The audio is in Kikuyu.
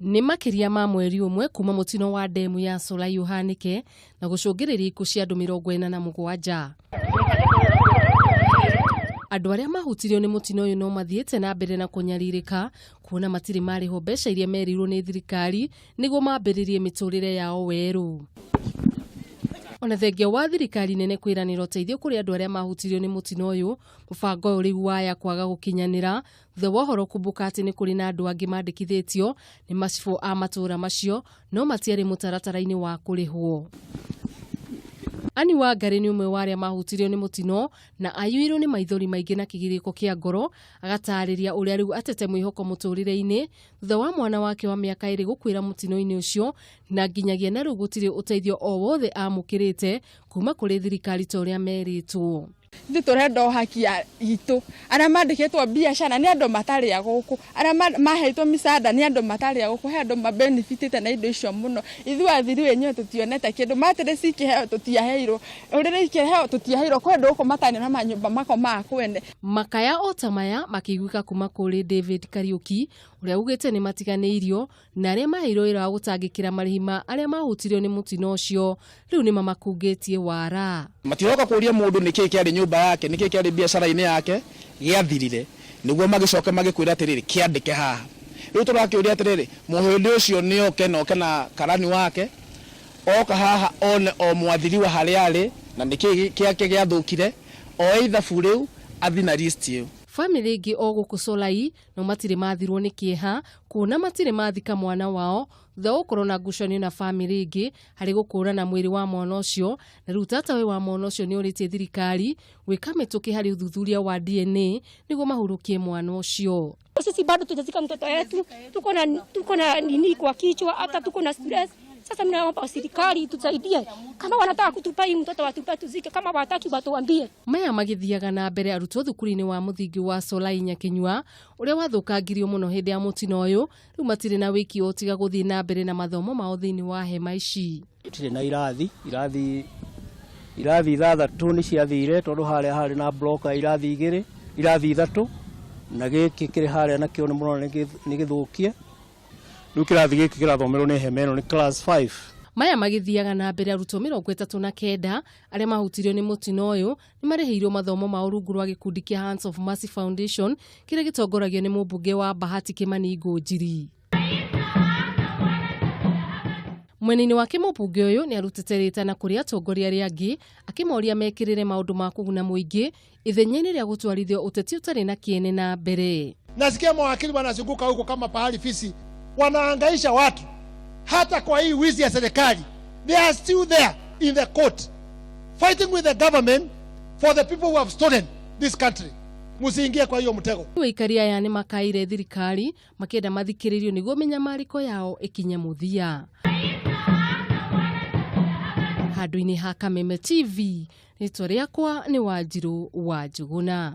Nĩ makĩria ma mweri ũmwe kuma mũtino wa ndemu ya Solai ũhanĩke na gũcũngĩrĩria ikuũ cia andũ 47. Andũ arĩa mahutirio nĩ mũtino ũyũ no mathiĩte na mbere na kũnyarirĩka kuona matirĩ marĩhwo mbeca iria merirwo nĩ thirikari nĩguo mambĩrĩrie mĩtũrĩre yao werũ. Ona thengia wa thirikari nene kwĩranĩra ũteithio kũrĩ andũ arĩa mahutirio nĩ mũtino ũyũ, mũbango ũyũ rĩu waya kwaga gũkinyanĩra thutha wa ũhoro kumbũka atĩ nĩ kũrĩ na andũ angĩ mandĩkithĩtio nĩ macibũ a matũũra macio no matiarĩ mũtaratara-inĩ wa kũrĩhwo. Annie Wangari nĩ ũmwe wa arĩa mahutirio nĩ mũtino na aiyũirwo nĩ maithori maingĩ na kĩgirĩko kĩa ngoro, agatarĩria ũrĩa rĩu atete mwĩhoko mũtũrĩre-inĩ thutha wa mwana wake wa mĩaka 2 gũkuĩra mũtino-inĩ ũcio, na nginyagia na rĩu gũtirĩ ũteithio o wothe amũkĩrĩte kuma kũrĩ thirikari ta ũrĩa merĩtwo. Ithuĩ tũrenda o haki ya itũ. Arĩa mandĩkĩtwo biacara nĩ andũ matarĩ a gũkũ, arĩa maheitwo micanda nĩ andũ matarĩ a gũkũ, he andũ mabenefitĩte na indo icio mũno. Ithuĩ athiri wenyewe tũtionete kĩndũ, mattress ikĩheo tũtiaheirwo, ũrĩrĩ ikĩheo tũtiaheirwo, kwĩ andũ gũkũ matarĩ na manyũmba makomaga kwene. Makaya o ta maya makĩiguĩka kuma kũrĩ David Kariuki ũrĩa ugĩte nĩ matiganĩirio na arĩa maheirwo wĩra wa gũtangĩkĩra marĩhi ma arĩa mahutirio nĩ mũtino ũcio rĩu nĩ mamakungĩtie wara. Matiroka kũria mũndũ nĩkĩĩ kĩarĩ nyũmba yake, nĩkĩĩ kĩarĩ biacara-inĩ yake gĩathirire, nĩguo magĩcoke magĩkwĩra atĩrĩrĩ kĩandĩke haha. Rĩu tũrakĩũria atĩrĩrĩ, mũhĩndĩ ũcio nĩ oke na oke na karani wake, oka haha one o mwathiriwa harĩa arĩ na nĩkĩĩ kĩake gĩathũkire, oe ithabu rĩu athi na list ĩyo. Famĩlĩ ĩngĩ o gũkũ Solai no matirĩ mathirwo nĩ kĩeha kuona matirĩ mathika mwana wao thutha wa gũkorwo na ngucanio na famĩlĩ ĩngĩ harĩ gũkũrana mwĩrĩ wa mwana ũcio, na rĩu tatawe wa mwana ũcio nĩ orĩtie thirikari gwĩka mĩtũkĩ harĩ ũthuthuria wa DNA nĩguo mahurũkie mwana ũcio. Sisi bado tujazika mtoto wetu, tuko na nini kwa kichwa, hata tuko na stress. Sasa mimi naomba serikali itusaidie, kama wanataka kutupa hii mtoto watupe tuzike, kama wataki watuambie. Maya magĩthiaga na mbere arutwo thukuru-inĩ wa mũthingi wa Solai Nyakinyua ũrĩa wathũkangirio mũno hĩndĩ ya mũtino ũyũ, rĩu matirĩ na wĩki o tiga gũthiĩ na mbere na mathomo mao thĩinĩ wa hema ici. Tũtirĩ na irathi, irathi irathi ithathatũ nĩ ciathire tondũ harĩa harĩ na block ya irathi igĩrĩ, irathi ithatũ, na gĩkĩ kĩrĩ harĩa nakĩo nĩ mũrona nĩ gĩthũkie. Rĩu kĩrathi gĩkĩ kĩrathomerwo nĩ hema ĩno nĩ class 5. Maya magĩthiaga na mbere arutwo 39 arĩa mahutirio nĩ mũtino ũyũ nĩ marĩhĩirwo mathomo mao rungu rwa gĩkundi kĩa Hands of Mercy Foundation kĩrĩa gĩtongoragio nĩ mũmbunge wa Bahati Kimani Ngũnjiri. Mwena-inĩ wake mũmbunge ũyũ nĩ arutĩte rĩtana kũrĩ atongoria arĩa angĩ akĩmoria mekĩrĩre maũndũ ma kũguna mũingĩ ithenya-inĩ rĩa gũtwarithia ũteti ũtarĩ na kĩene na mbere. Nasikia mawakili wanazunguka huko kama pahali fisi, wanahangaisha watu hata kwa hii wizi ya serikali. They are still there in the court fighting with the government for the people who have stolen this country. Musiingie kwa hiyo mtego. Aikari aya nĩ makaire thirikari makĩenda mathikĩrĩrio nĩguo mĩnyamarĩko yao ĩkinye mũthia. Handũ-inĩ ha Kameme TV, rĩtwa rĩakwa nĩ Wanjirũ wa Njũgũna.